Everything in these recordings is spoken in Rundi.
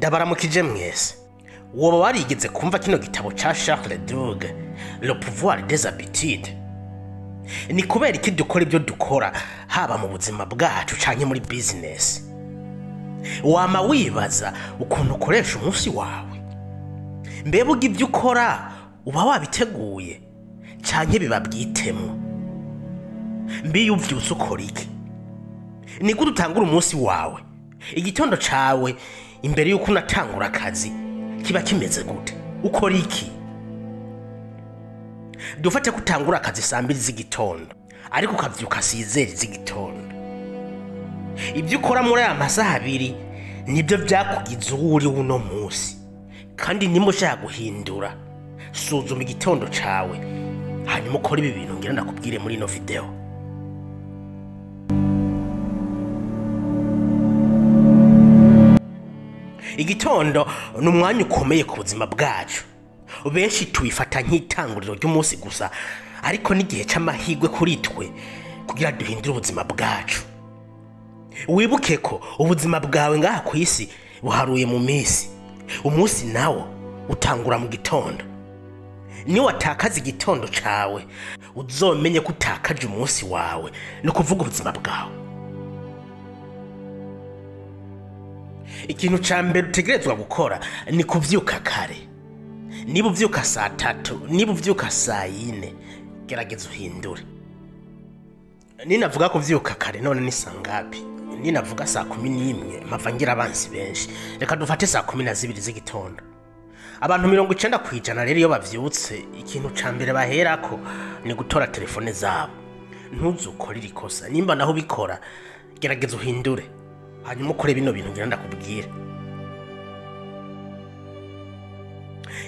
Ndabaramukije mwese. Woba warigeze kumva kino gitabo ca Charles Duhigg, Le pouvoir des habitudes? Ni kubera iki dukora ibyo dukora, haba mu buzima bwacu canke muri business? Wama wibaza ukuntu ukoresha umunsi wawe? Mbega ibyo ukora uba wabiteguye canke biba byitemwo? Mbe iyo uvyutse ukora iki? Ni gute utangura umunsi wawe? Igitondo cawe imbere yuko unatangura akazi kiba kimeze gute? Ukora iki? Dufate ko utangura akazi saa 2 z'igitondo, ariko ukavyuka 6 z'igitondo. Ibyo ukora muri aya masaha abiri nibyo vyakugize uwo uri uno munsi. Kandi nimba ushaka guhindura, suzuma igitondo cawe, hanyuma ukore ibi bintu ngira ndakubwire muri ino video. Igitondo ni umwanya ukomeye ku buzima bwacu. Benshi tubifata nk'itanguriro ry'umunsi gusa, ariko n'igihe c'amahirwe kuri twe kugira duhindure ubuzima bwacu. Wibuke ko ubuzima bwawe ngaha ku isi buharuye mu minsi. Umunsi nawo utangura mu gitondo. Niwatakaza igitondo cawe, uzomenye ko utakaje umunsi wawe, no kuvuga ubuzima bwawe. Ikintu ca mbere utegerezwa gukora ni kuvyuka kare. Niba uvyuka saa 3, niba uvyuka saa 4, gerageza uhindure. Ninavuga kuvyuka kare none ni saa ngapi? Ninavuga saa 11, mpava ngira abansi benshi. Reka dufate saa 12 z'igitondo. Abantu 90% rero iyo bavyutse, ikintu ca mbere baherako ni gutora telefone zabo. Ntuzukore ikosa, nimba naho ubikora gerageza uhindure. Hanyuma ukore bino bintu ngira ndakubwira.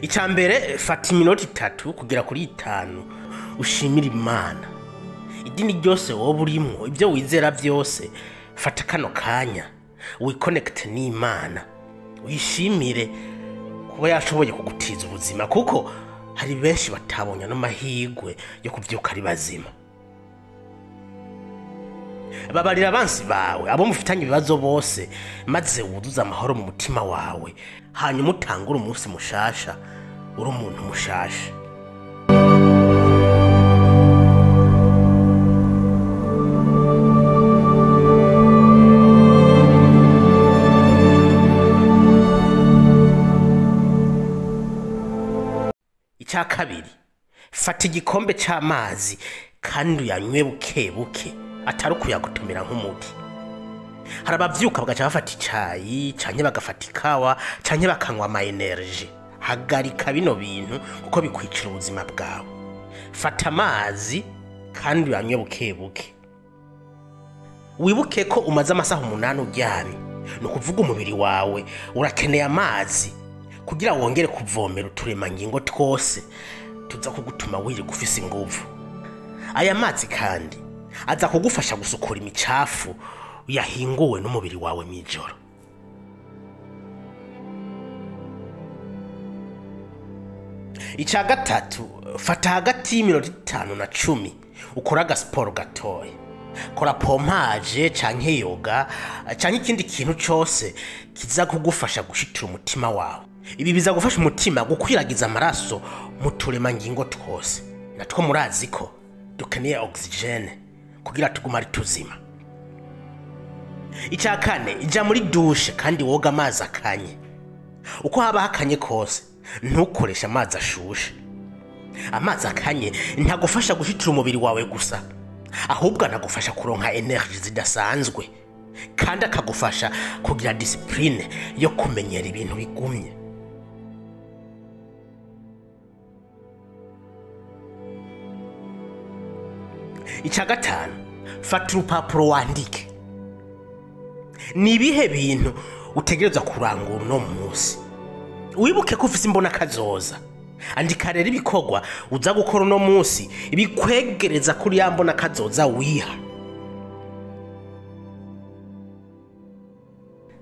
Icya mbere, fata iminota 3 kugera kuri 5 ushimira Imana. Idini ryose wowe urimwo, ibyo wizera byose, fata kano kanya wiconnect n'Imana, uyishimire kuba yashoboye kugutiza ubuzima, kuko hari benshi batabonye no mahigwe yo kuvyuka ari bazima. Babarira abansi bawe, abo mufitanye ibibazo bose, maze wuzuze amahoro mu mutima wawe, hanyuma utangure umunsi mushasha, uri umuntu mushasha. Icya kabiri, fata igikombe c'amazi kandi uyanywe buke buke, atari ukuyagotomera nk'umuti. Hari abavyuka bagaca bafata icayi, canke bagafata ikawa, canke bakanywa ama energy. Hagarika bino bintu kuko bikwicira ubuzima bwawe. Fata amazi kandi uyanywe buke buke. Wibuke ko umaze amasaha 8 uryamye, ni ukuvuga umubiri wawe urakeneye amazi kugira wongere kuvomera uturemangingo twose tuza kugutuma wirirwa ufise inguvu. Aya mazi kandi aza kugufasha gusukura imicafu yahinguwe n'umubiri wawe mw'ijoro. Icya gatatu, fata hagati y'iminota 5 na 10 ukora agasiporo gatoya. Kora pompage canke yoga canke ikindi kintu cose kiza kugufasha gushitira umutima wawe. Ibi biza gufasha umutima gukwiragiza amaraso mu turemangingo twose. Natwo murazi ko dukeneye oxygene kugira tuguma ari tuzima. Icya kane, ija muri douche kandi woga amazi akanye. Uko haba hakanye kose, ntukoresha amazi ashushe. Amazi akanye ntagufasha gushitira umubiri wawe gusa, ahubwo anagufasha kuronka energy zidasanzwe, kandi akagufasha kugira discipline yo kumenyera ibintu bigumye. Icya gatanu, fata urupapuro wandike. Ni ibihe bintu utegerezwa kurangura uno munsi? Wibuke ko ufise imbona kazoza. Andika rero ibikorwa uza gukora uno munsi ibikwegereza kuri ya mbona kazoza wiha.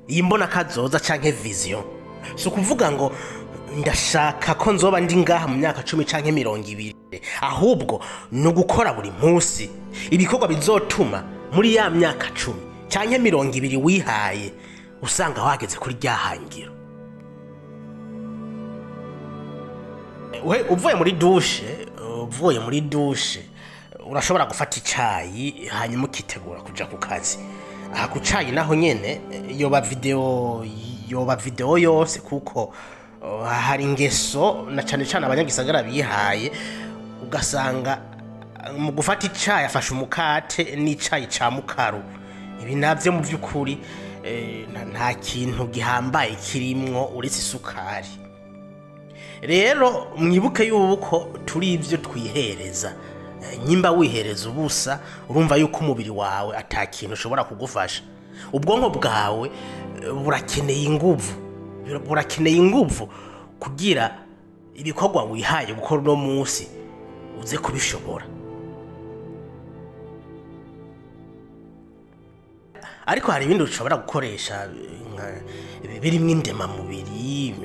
Iyi mbona kazoza canke vision si ukuvuga ngo ndashaka ko nzoba ndi ngaha mu myaka 10 canke 20, ahubwo ni ugukora buri munsi ibikorwa bizotuma muri ya myaka 10 canke 20 wihaye usanga wageze kuri rya hangiro. Uvuye muri douche, uvuye muri douche, urashobora gufata icayi, hanyuma ukitegura kuja ku kazi. Aha ku cayi naho nyene yoba video yose, kuko hari ingeso na cane cane abanyagisagara bihaye, ugasanga mu gufata icayi afashe umukate n'icayi ca mukaru. Ibi navyo mu vy'ukuri nta kintu gihambaye kirimwo uretse isukari. Rero mwibuke yuko turi ivyo twihereza. Nyimba wihereza ubusa, urumva yuko umubiri wawe ata kintu ushobora kugufasha. Ubwonko bwawe burakeneye inguvu, burakeneye inguvu kugira ibikorwa wihaye gukora uno munsi uze kubishobora. Ariko hari ibindi ushobora gukoresha birimwo indemamubiri,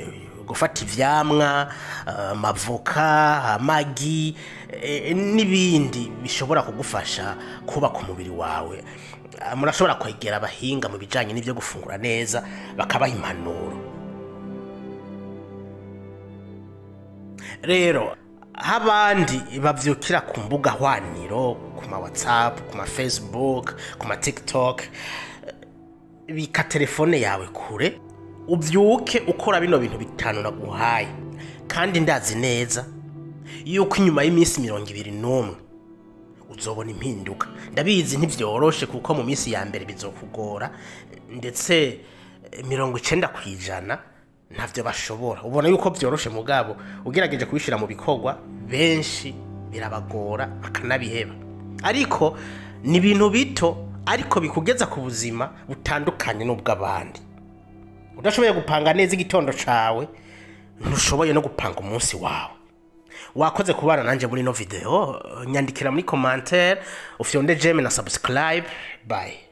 gufata ivyamwa, amavoka, amagi, n'ibindi bishobora kugufasha kubaka umubiri wawe. Murashobora kwegera abahinga mu bijanye n'ivyo gufungura neza bakabaha impanuro. Rero abandi bavyukira ku mbuga hwaniro, ku ma WhatsApp, ku ma Facebook, ku ma TikTok, bika telefone yawe kure, uvyuke ukora bino bintu bitanu naguhaye. Kandi ndazi neza yuko inyuma y'iminsi 21 uzobona impinduka. Ndabizi ntivyoroshe, kuko mu minsi ya mbere bizokugora, ndetse 90% ntavyo bashobora. Ubona yuko vyoroshe, mugabo ugerageje kubishira mu bikorwa benshi birabagora bakanabiheba. Ariko ni ibintu bito, ariko bikugeza ku buzima butandukanye n'ubw'abandi. Udashoboye gupanga neza igitondo cawe, ntushoboye no gupanga umunsi wawe. Wakoze kubana nanje muri no video. Nyandikira muri commentaire, ufyonde j'aime na subscribe. Bye.